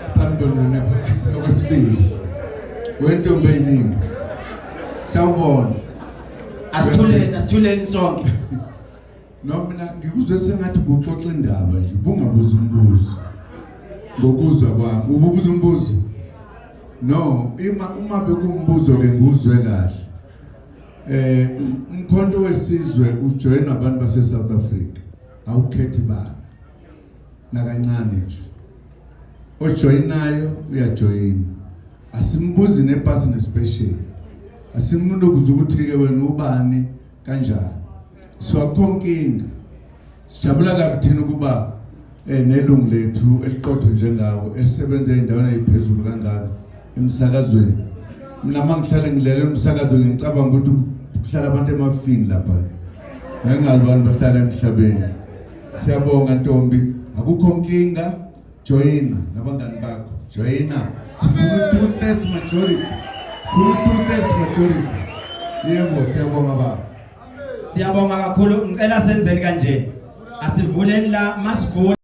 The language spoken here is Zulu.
Sanibonani sokwesibili. Wentombi eyiningi. Sawubona. Asithuleni, asithuleni sonke. No, mina ngikuzwe sengathi ubuxoxa indaba nje, ubungabuza umbuzo. Ngokuzwa kwami, ububuza umbuzo. No, ima uma bekumbuzo ke nguzwe kahle. Umkhonto wesizwe ujoyina abantu base South Africa. Awukhethi bala. Nakancane nje. Ojoyinayo uyajoyina. Asimbuzi nepasi nespecial. Asimuntu ukuthi ke wena ubani kanjani. So akukho nkinga. Sijabula kabi thina ukuba nelungu lethu eliqotho njengawo elisebenza endaweni eziphezulu kangaka emsakazweni. Mina mangihlale ngilalela umsakazo ngicabanga ukuthi kuhlala abantu emafini lapha. Engazi abantu bahlala emhlabeni. Siyabonga ntombi, akukho nkinga. Joyina nabangani bakho. Joyina. Sifuna 2/3 majority. Funa 2/3 majority. Yebo, siyabonga baba. Siyabonga kakhulu. Ngicela senzeni kanje. Asivuleni la masivule.